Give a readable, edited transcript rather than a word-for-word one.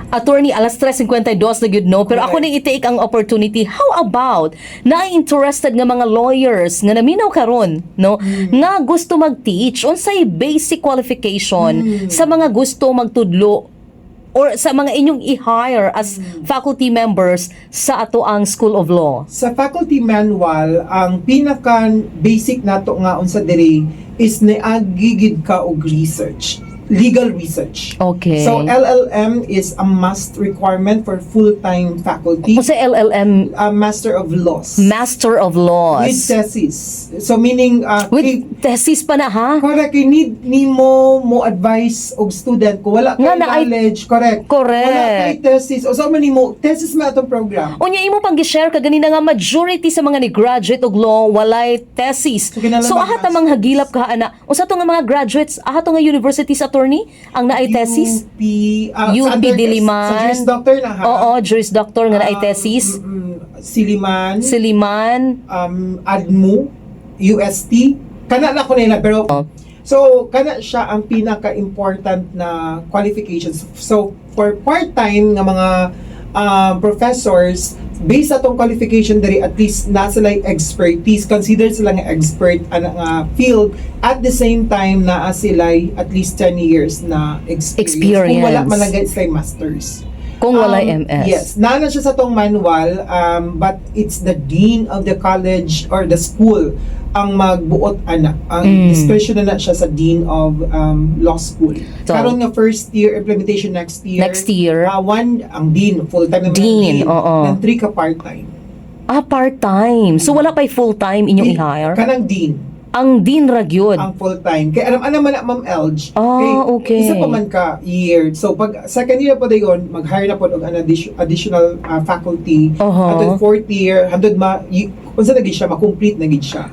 Attorney, alas 3:52 na gyud, no? Pero ako Correct. Ning i-take ang opportunity. How about na interested nga mga lawyers nga naminaw karon, no? Nga gusto mag-teach, unsay basic qualification sa mga gusto magtudlo or sa mga inyong i-hire as faculty members sa ato ang School of Law? Sa faculty manual, ang pinaka basic nato nga unsa diri is niagi gid ka og research, legal research. So LLM is a must requirement for full-time faculty. Unsa LLM? A Master of Laws. Master of With Laws. thesis. So meaning With thesis pa na, ha? Correct, kay need nimo mo advice og student kung wala kay Nga na ay- knowledge, correct. Wala kay thesis. O sa man nimo, thesis man atong program. Unya imo pang gi-share ka ganina nga majority sa mga ni graduate og law walay thesis. So, kinahanglan So aha ta mag-masters. Manghagilap ka ana. Unsa to nga mga graduates, aha to nga universities, attorney, ang naay thesis? UP, UP sa Diliman. Sa Juris Doctor na, ha. Oo, Juris Doctor nga naay thesis. Siliman, Siliman. ADMU, UST, kana na ko nila pero so kana siya ang pinaka-important na qualifications. So for part-time nga mga professors, based sa atong qualification diri, at least nasa like expertise, considered sila nga expert ana nga field, at the same time naa sila at least 10 years na experience. Kung wala Experience. man lang sila masters. Kung walay MS. Yes, naa na siya sa tong manual, but it's the dean of the college or the school ang magbuot ana. Ang discretion na siya sa dean of law school. So, Karon nga first year implementation next year. Next year. One ang dean, full time naman ang Dean, oo. Then three ka part-time. Ah, part-time. So wala pa'y full-time inyong i-hire? Kanang dean Ang dean ra gyud. Ang full-time. Kay alam alam man na, Ma'am Elge. Kay isa pa man ka year. So pag second year pa dayon, mag-hire na pod og an additional faculty. At then fourth year, hantod ma unsa na gid siya, ma-complete na gid siya.